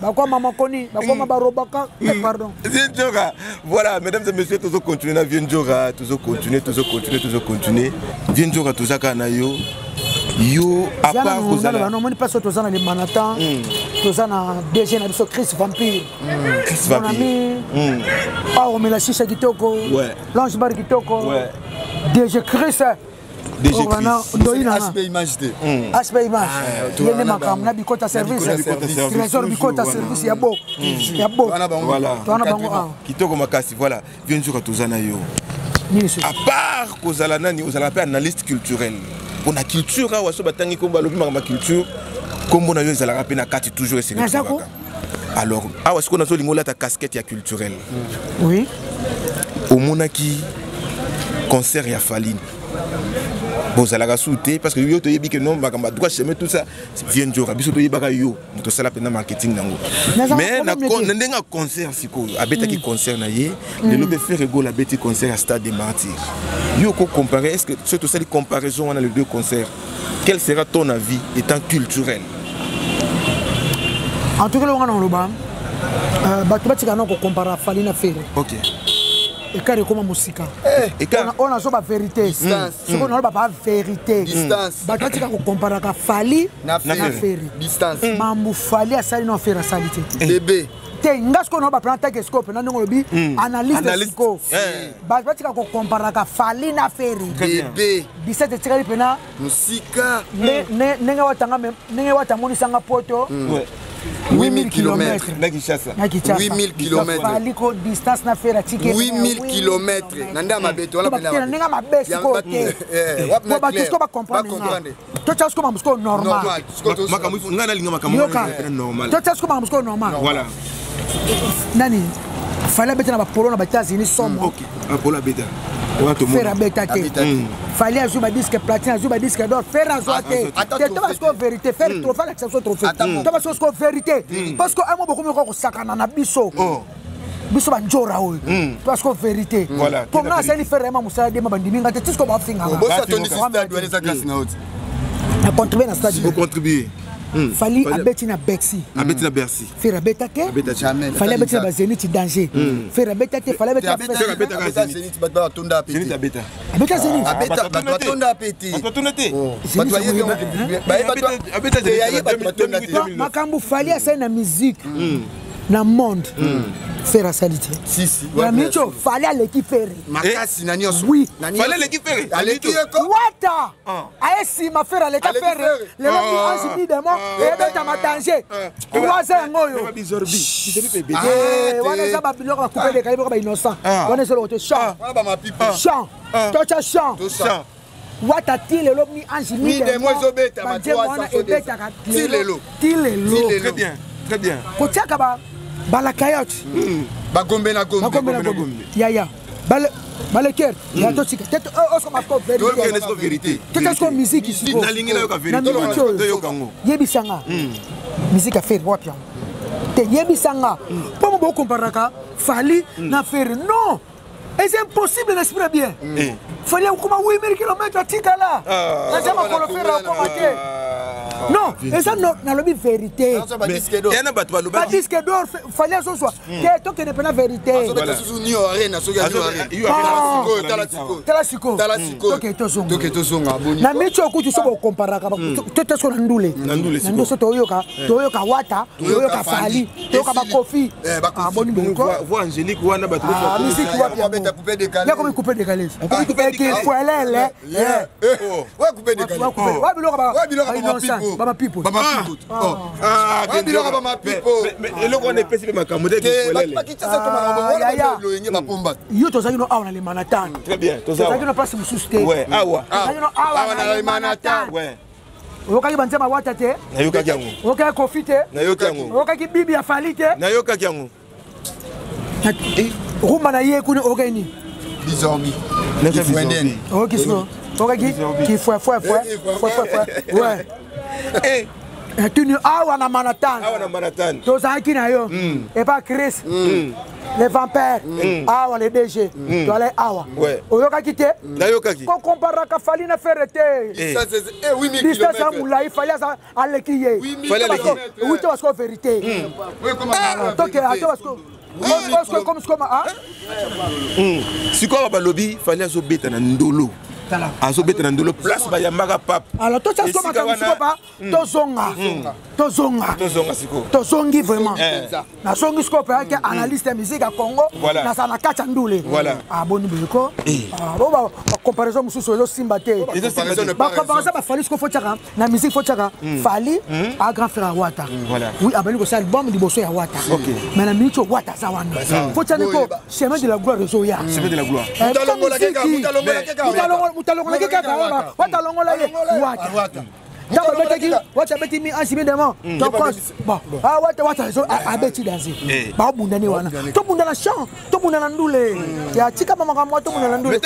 Bakwa mama Koni, bakwa ba Robaka. Pardon. Vieux Njora. Voilà, mesdames et messieurs, toujours continuer na Vieux Njora, toujours continuer, toujours continuer, toujours continuer. Vieux Njora tozaka na yo. Yo à part kozala omoni mpasi oyo toza na Limanatan, toza na DG na biso Chris Vampire. Chris Vampire. Awa omela shisha kitoko, Lange Bar kitoko. DG Chris. DG Chris. Ndoi na HP Image te. HP Image ye nde makambo na Bikota Service, Trésor Bikota Service ya bo ya bo. Voilà. Towana bango awa. Kitoko makasi, voilà. Vieux Nzoka, toza na yo. À part kozala nani, ozala mpe analyste culturel mpona culture. Awa so batangi kombo, balobi makambo ya culture, kombo na yo ezalaka mpe na kati toujours eseretrouveraka. Alors awa sikoyo nazolinga olata casquette ya culturel. Oui. Omonaki concert ya Fally, bozalaka su te, parce que yo toyebi ke non, makambo ya droit chemin, tout ça, Vieux Nzoka, biso toyebaka yo moto osala mpenza marketing nango. Mais na ndenge ya concert sikoyo abetaki concert na ye lelo mpe, Ferre Gola abeti concert ya Stade des Martyrs, yo okocompare, est ce que soki tosali comparaison wana, les deux concerts, quel sera ton avis étant culturel? En tout cas, longa na oloba, bato batika na kocompara Fally na Ferre. Écart ekoma mosika. Oyo nazoba vérité, sikoyo naloba ba vérité, bato batika kokomparaka Fally na Ferre. Mambu Fally asali na Ferre asali te. Bébé. Te, nga sikoyo naloba mpena take sikoyo mpena ndenge olobi analyste, sikoyo bato batika kokomparaka Fally na Ferre. Bébé. 17 etikali mpena mosika. Ndenge watanga, ndenge watamonisanga poto. 8000 km. Na Kinshasa. Na Kinshasa. 8000 km. Fally ko distance na Ferre atiki 8000 km na nde ya mabe to wana. Na ndenge mabe sikoyo te, po bato sikoyo bacomprendre. Totya sikoyo makambo sikoyo normal. Makambo ngai nalinga, makambo normal. Totya sikoyo makambo sikoyo normal. Voilà. Nani, Fally abeta na bapolo na baÉtats-Unis somo. Apolo abeta. Ferre abeta te. Fally azwi badisque platine, azwi badisque d'or, Ferre azwa te. Te, to basiko vérité, Ferre trophée alakisa biso trophée. To basiko siko vérité, parce que amo bokomi okoka kosakana na biso, biso banjora oyo. To basiko vérité, mpo nga asali Ferre yama mosala dema bandimi nga te tisiko bafinganga. Na contribue na stade. Ocontribue. Fally abeti na Bercy. Abeti na Bercy. Ferre abeta te. Fally abeti na bazénith danger, Ferre abeta te. Fally abeta. Zénith abeta. Abeta Zénith. Batonda pe te. Batonda te. Makambo Fally asali na musique na monde, Ferre asali te. Na micho Fally aleki Ferre. Makasi na nyonso. Oui. Fally aleki Ferre. Aleki yeko. Wata aye nsima, Ferre aleka Ferre. Lelo mi ange mi démon eyebetama danger croise yango oyo wana eza babiloko bacoupe décalé, biloko bainnocent wana eza eloko te. Chant, chant, totya chant. Wata ti lelo mi ange mi démon, banzembo wana ebetaka ti lelo, ti lelo. Très bien, très bien. Kotiaka balakayote. Bagombe na gombe. Bagombe na gombe yaya baleker ya totika te osoma ko vérité. Tete siko musique siko. Nalingi nayoka vérité, toyoka yango. Yebisanga musique ya Ferre wapi yango te, yebisanga mpo mo bokomparaka Fally na Ferre. Non, eza impossible na esprit bien. Fally akokoma 8000 km atikala naza makolo, Ferre akokoma te. Non, eza nalobi vérité. Yana bato balobaki badisque d'or Fally azozwa te, tokende mpena vérité. Tala sikoyo, toke tozonga na miti oyo kutu so bokomparaka tote so na ndule na ndule so toyoka, toyoka Wata, toyoka Fally, toyoka bakofi boni. Voix angélique wana bato. Misiki wapi yakomi coupe décalé ekifuelele? Wa biloko bainnocent. Bamapipo. Bamapipo. Biloko bamapipo. Eloko wana epesi mpe makambo te. Loyenge bapomba. Yo, tozalaki no awa na Lemanatan. Très bien. Tozalaki no place mosusu te. Awa. Tozalaki no awa na Lemanatan. Oyokaki banzemba Wata te? Nayokaki yango. Oyokaki Kofi te? Nayoki yango. Oyokaki bibi ya Fali te? Nayokaki yango. Rumba na ye kuna, oyokaki nini? Bizorbi. Oyoki siko, oyokaki kifwefwefwe fwefwefwe. Tuni awa na Manatan. Awa na Manatan. Tozalaki na yo epa Chris le vampire awa, le DG. Toalai awa, oyokaki te? Nayokaki. Kokomparaka Fali na Ferre te. Distance ya molai, Fali aza aleki ye. Oui, to parce que vérité toke ato parce que comme comme ah. Sikoyo balobi Fali azobeta na ndolo, azobeta na ndolo, place bayambaka pape. Alors totia siko makambo siko pa tozonga, tozonga. Tozonga sikoyo. Tozongi vraiment. Nazongi sikoyo mpe ake analyste ya musique ya Congo. Nazala na kati ya ndule. Aboni boyeko bo bacomparaison mosusu ezosimba te. Bacomparaison baFali siko, faut tiaka na musique, faut tiaka Fali a grand frère ya Wata. Oui, abandi kosala album liboso ya Wata, mais na minute oyo Wata aza wana, faut tiani ko chemin de la gloire ezoya. Chemin de la gloire. Moto alongolaki kaka Wata, alongola ye Wata. Ntango abetaki, Wata abeti mi ansi mi demo bon. Wata, Wata abeti danse, baobundani wana, tobunda na champ, tobunda na ndule ya tika makambo, tobunda na ndule.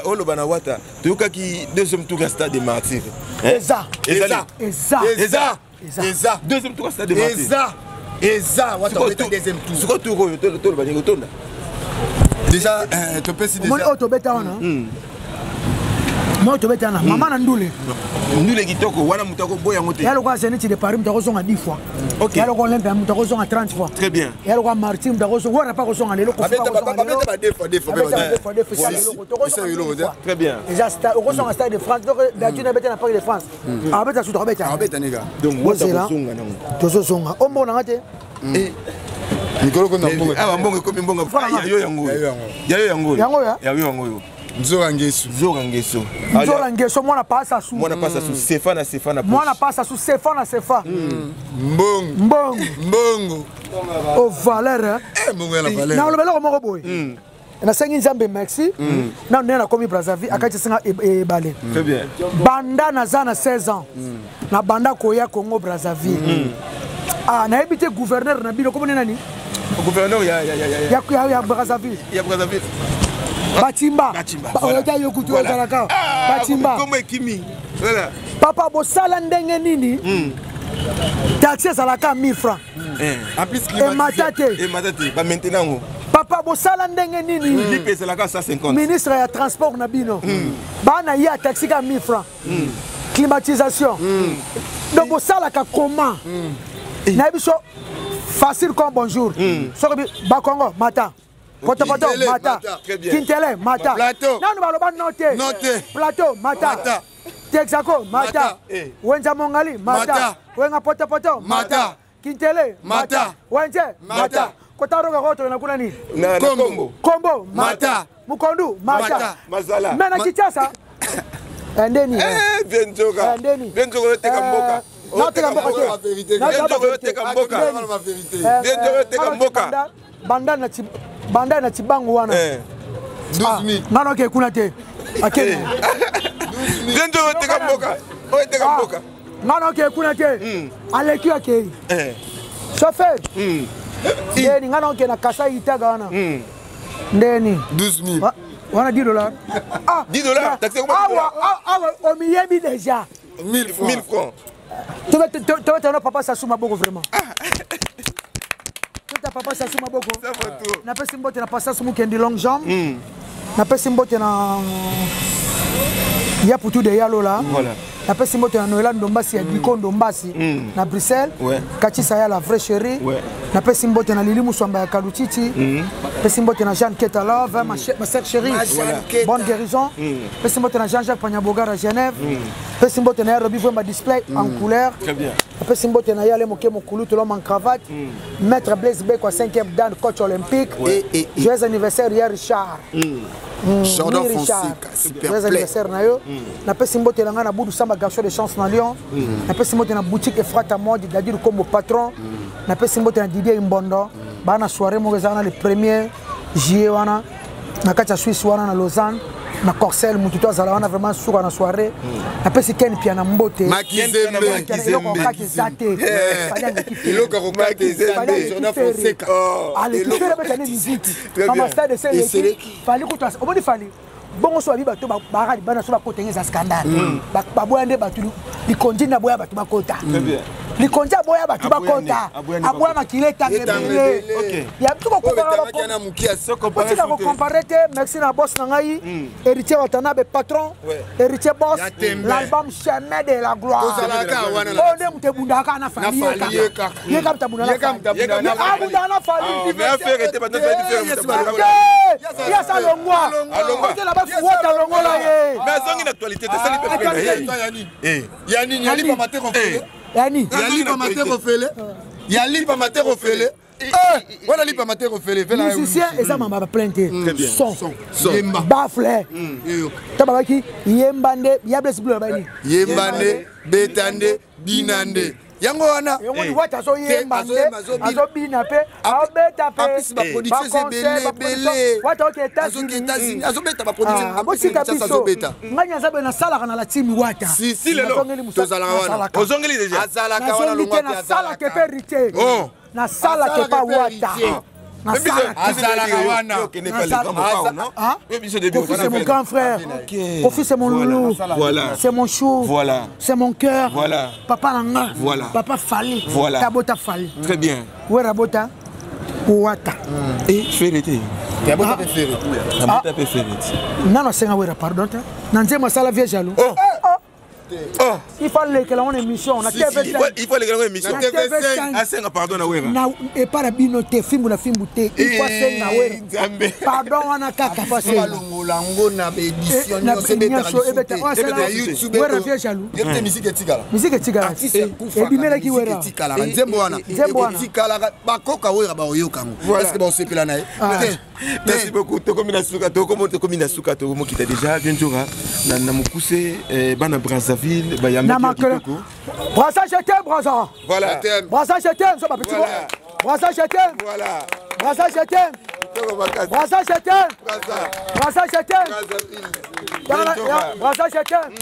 Oloba na Wata, toyokaki deuxième tour ya Stade de Martyr. Eza. Eza. Eza. Eza. Eza. Deuxième tour ya Stade de Martyr. Eza, eza. Wata obeta deuxième tour. Sikoyo tour oyo toloba ndenge otonda. Déjà topesi. Omoni oyo tobeta wana, moi tobeta wana mama na ndule. Ndule kitoko wana, moto akoboya yango te. Ya lokola Zénith de Paris, moto akozonga 10 fois. Ya lokola Olympia, moto akozonga 30 fois. Très bien. Ya lokola Martyr, moto akozonga wana, pa akozonga lelo. Babeta deux fois, deux fois. Deux fois, deux fois. Très bien. Eza okozonga Stade de France, donc datune abeta na Parc de France, abeta sutu, akobeta. Abeta nega. Donc Wata kozonga nango. Tozozonga, ombonanga te. Mikolo kona mbongo. Awa mbongo ekomi mbongo yayo, yango yayo, yango. Yango ya. Yayo, yango oyo. Nzoka ngesu. Nzoka ngeso. Nzoka ngeso, mwana pasa su. Mwana pasa su, sefa na sefa na. Mwana pasa su, sefa na sefa. Mbongo. Mbongo. Mbongo. O valeur. Mbongo ya na valeur. Na olobela moko boye, nasengi Nzambe merci nano ndenge nakomi Brazzaville, akati esenga ebale. Très bien. Banda naza na 16 ans, na banda koya Congo Brazzaville, ah, nayebi te gouverneur na bino komoni nani. Gouverneur ya ya ya ya ya Brazzaville. Ya Brazzaville. Batimba. Oyota yo kutu ozalaka Batimba. Kombo ekimi. Voilà. Papa, bosala ndenge nini taxi ezalaka 1000 francs? Emata te. Emata te, bamaintenant yango. Papa, bosala ndenge nini? Lipe ezalaka 150. Ministre ya transport na bino, bana ye ya taxi ka 1000 francs, climatisation. Donc bosalaka comment? Nayebi so facile comme bonjour. Soki Bakongo mata, Potopoto mata, Kintele mata, nanu baloba no te, Plateau mata, Texaco mata, Wenza Mongali mata, Wenga Potopoto mata, Kintele mata, Wenze mata, kota roga koto kuna nini? Kombo. Kombo mata, Mukondu mata, Mazala. Me na Kinshasa ndeni. Benzoka. Ndeni. Benzoka, oteka mboka. Naoteka mboka te. Benzoka, oteka mboka. Benzoka, oteka mboka. Banda na Tibangu wana, nga naoke kuna te, akende. Benzoka, oteka mboka, oteka mboka. Nga naoke kuna te, aleki, akei chauffeur ndeni. Nga naoke na Kasai Itaga wana ndeni. 12 000. Wana 10 dollars. 10 dollars. Awa, awa omiyebi déjà. 1000 francs. 1000 francs. Tobetano papa Sasu maboko vraiment. Tota papa Sasu maboko. Napesi mbote na papa Sasu Mukendi longue jambe. Napesi mbote na ya Putu de Yalola. Napesi mbote na Noela Ndombasi ya Diko Ndombasi na Bruxelles. Katisa ya la vraie chérie. Napesi mbote na Lili Muswamba ya Kalutiti. Napesi mbote na Jeanne Keta Love, ma sœur chérie, bonne guérison. Napesi mbote na Jean-Jacques Panyabogar à Genève. Napesi mbote na ya Robi Vwemba display en couleur. Napesi mbote na ye ale moke mokulu toloma en cravate, maître Blaise Beko 5e dan, coach olympique. Joyeux anniversaire ya Richard. Jordan Fonseca, super Joyeux anniversaire na yo. Napesi mbote na ngai na Budu Samba, garçon de chance na Lyon. Napesi mbote na boutique Efrata Mode, Dadir Kombo patron. Napesi mbote na Didier Imbondo. Bana na soirée moko ezalaka na le 1er juillet wana na kati ya Suisse wana na Lausanne na Corcelles, mutu to azala wana vraiment suka na soirée. Napesi Ken Piana mbote. Makizembe. Eloko kaka eza te. Fally aleki Ferre. Eloko ya kokata eza Fally te. aleki Jordan Ferre. Fonseca. Aleki Eloko Ferre abeta nde miziki. Très Mama bien. stade eseleki. Eseleki. Fally kutu omoni Fally bongo so babi bato baaka libanda so bakota enge eza scandale. Baboya nde bato likondi nde aboya bato bakota. Bien. Likondi aboya bato Aboya nde, bakota. aboya nde Aboya bakota. makili etanga Etanga ebele. ebele. Ok. Ya biso Oyo kokompara etangaki yana moke ya otika kocompare te. Merci na boss na ngai Héritier Watanabe patron. Ouais. Héritier boss. Ya tembe. L'album Chemin de la gloire. Tozalaka wana oyo nde moto ebundaka na Na Fally. Fally ye kaka. Ye kaka moto abundaka Ye kaka moto abundaka na Fally. abundaka na Fally. Mais affaire était maintenant Eh, yes, Te! Ye asa longwa. Alongwa. Okela bafuwata longola ye. Mais azongi na actualité te, sali pe Actualité. na ye. Ya nini? Eh. Ya nini? Ya lipa mate kofele. Yani. Ya lipa mate kofele. Ya lipa mate kofele. Eh, wana lipa mate kofele. Vela ya Musicien eza mamba baplein te. Bien. Son. Son. Yemba. Bafle. Eyoka. Ta babaki yemba nde ya Blaise Bleu bani. Yemba nde, beta nde, bina nde. Yango wana. Yango ni wata azoyemba Te, nde azoyemba, azobina. azobina mpe aobeta mpe. Apesi baproduction eza ebele ebele. Wata oke Azoki États-Unis. États-Unis, azobeta baproduction. Ah, botika biso. Azobeta. Ngai naza boye nasalaka na latimi wata. Si, si, lelo. Nazongeli mosala, Tozalaka wana. nasalaka. Ozongeli déjà. Azalaka wana Nazongi longwa te te nasalaka azalaka. epe héritier. Oh. Nasalaka epa Azalaka epe wata. héritier. Nasalaka. Azalaka wana. Ah? Kofi, c'est mon grand frère. Kofi, c'est mon loulou. Voilà. C'est mon chou. Voilà. C'est mon cœur. Voilà. Papa Nanga. Voilà. Papa Fally. Voilà. Tabota Fally. Très bien. Wera Bota. Wata. Et Ferre te. Yabota pe Ferre. Abota pe Ferre te. Nano asenga Wera pardon te. Na nzembo asala vieux jaloux. Oh. Oh. Il faut lekela ngo na émission na Il faut TV5. il faut lekela ngo émission. Na TV5. Asenga pardon na Wera. Na epa na bino te, fimbu na fimbu te. Il faut asenga Wera. Nzambe. Pardon wana kaka faut asenga. Balongola yango na baédition Eh, na nyonso ebetaka nyonso ebetaka. lisusu Oh, te. asala- Na YouTube Wera eto- vieux jaloux. Yebi te musique etikala. Musique etikala. Artiste akufaka, Ebimelaki musique Wera. etikalaka. Nzembo wana Nzembo wana. ekotikalaka bakoka Wera baoyoka yango. Voilà. Est-ce que baosepela na ye? Ah. Te. Merci beaucoup. Tokomi na suka, tokomi na suka, tokomokita déjà bien Njora na mokuse eh, bana Brazzaville bayambi Na makele. Brazza, je t'aime, Brazza. Voilà. Brazza, je t'aime, so ba petit. Voilà. Brazza, je t'aime. Voilà. Brazza, je t'aime. Kitoko makasi. Brazza, je t'aime. Brazza. Brazza, je t'aime. Brazzaville. Yanga- Njora. Brazza, je t'aime.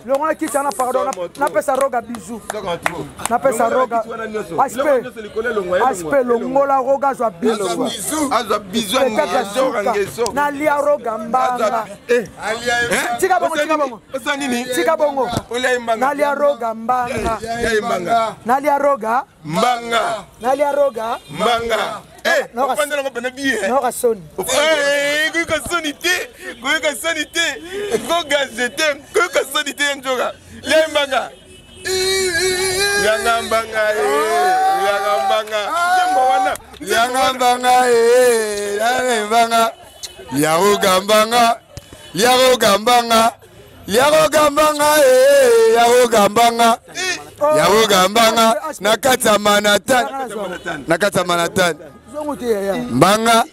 Longola kiti wana pardon. Somo trop. Napesa Roga bisou. Soka trop. Napesa Longola Roga. kiti wana nyonso. Aspe. Biloko nyonso likolo elongwa, elongwa, Aspe longola Roga azwa bisou. Bisou. Azwa bisou Spectacle ya ngeso suka. ngeso. Nalia Roga mbanga. Eh. Tika bongo, tika bongo. Osa nini? Tika bongo. Olia mbanga. Nalia Roga mbanga. Ya mbanga. Nalia Roga. Mbanga. Nalia Roga. Mbanga. Eh, Noka- ofandela ngo pena biye. Naoka soni. Eh, koyoka soni te, koyoka soni te. Koga je t'aime, koyoka soni te Njoka. Ya mbanga. Yanga mbanga eh, yanga mbanga. Nzembo wana. Lianga mbanga eh, lianga mbanga. Liaroga mbanga. Liaroga mbanga. Liaroga mbanga eh, liaroga mbanga. Liaroga mbanga na kati ya Manhattan. Na kati ya Manhattan. Zongo te yaya. Mbanga.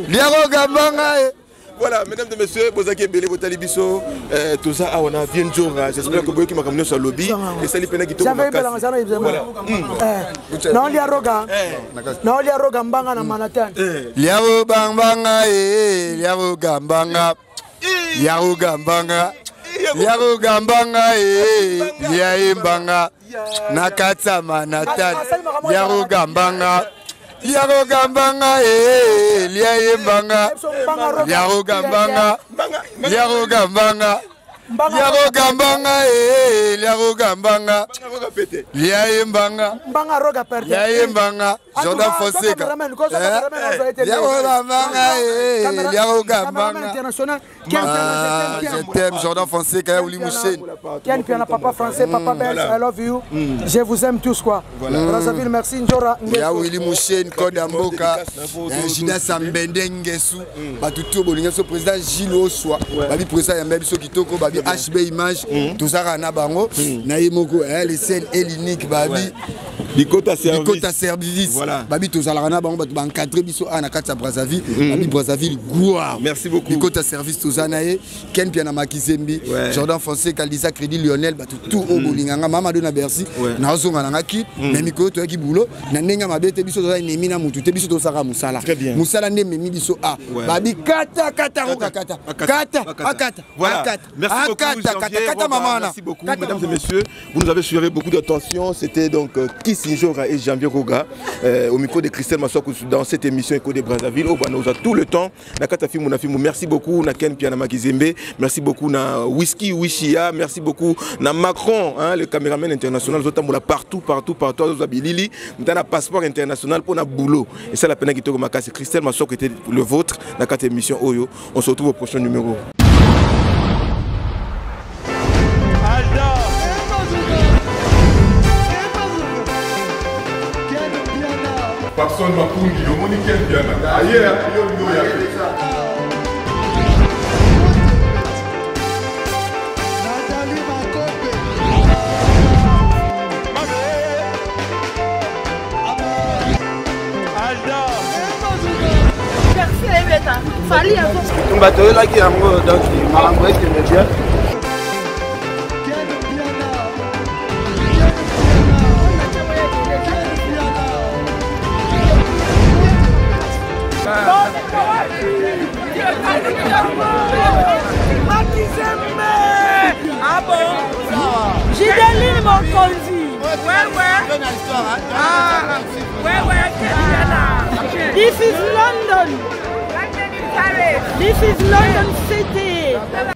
Liaroga mbanga eh. Voilà, mesdames et messieurs, bozaki ebele botali biso toza awa na Vieux Njora. J'espère que boyoki makambo nyonso alobi esali mpena kitoko J'avais makasi. belanga sana. Voilà. Naolia Roga. Naolia Roga mbanga na Manhattan. Liaroga mbanga eh, liaroga mbanga. Liaroga mbanga. Liaroga mbanga eh, liaye mbanga. Na kati ya Manhattan. Liaroga mbanga. Liaroga mbanga eh, liaye mbanga. Liaroga mbanga. Liaroga mbanga. Liaroga mbanga eh, liaroga mbanga. Roga pete. Liaye mbanga. Mbanga Roga perte. Liaye mbanga. Jordan Fonseca. Liaroga mbanga eh, liaroga mbanga. International. Ah, je t'aime, Jordan Fonseca, ya Uli Mouchene. Ken Piana, papa français, papa belge, I love you. Je vous aime tous quoi. Brazzaville, merci Njora. Ya Willy Mouchene, code ya mboka. Judas Sambende Ngesu. Bato to bolinga so président Gilles Oswa. Babi président yamba biso kitoko, babi HB Image. Tozaka na bango. Na ye moko, le seul et l'unique babi. Bikota service. Bikota service. Voilà. Babi tozalaka na bango bato ba encadrer biso a na kati ya Brazzaville. Babi Brazzaville gloire. Merci beaucoup. Bikota service toza na ye. Ken Piana Makizembi, Ouais. Jordan Fonseca, Lisa Crédit Lionel, bato tout oyo bolinganga mama do na Bercy. Nazonga na nga ki mais mikolo toyaki boulot na ndenge ya mabe te biso toza ennemi na mutu te biso tosaka mosala. Très bien. Mosala nde ememi biso a. Ouais. Babi kata kata roka kata. Kata akata. Voilà. Akata. Merci beaucoup, Akata kata Janvier kata Roba. mama wana. Merci beaucoup, Kata mesdames et mama. messieurs. Vous nous avez suivi beaucoup d'attention. C'était donc Kissinjora et Janvier Roga au micro de Christelle Massokou dans cette émission Écho de Brazzaville. Oh, bah, nous a tout le temps. Na Kata Fimou, na Fimou. Merci beaucoup, na Ken Piana Makizembe. Merci beaucoup, na Whisky Wishia. Merci beaucoup, na Macron, hein, le caméraman international. Zota Moula partout, partout, partout. Zosa Bilili. Nous avons un passeport international pour na boulot. Et ça, la peine qui te remarque. Christelle Massokou était le vôtre. Na Kata émission Oyo. On se retrouve au prochain numéro. Papson Makungi, omoni Ken Piana. Aye, yo olingi oya te. Nathalie Makope. Fali azo Tumba toyelaki yango donc makambo ekende bien. Ken Piana. Ken Piana. Ken Piana. Makizembe. Ah bon? Gideline Mokonzi. Ouais, ouais. Ah, ouais, ouais, Kebiana. This is London. This is London City.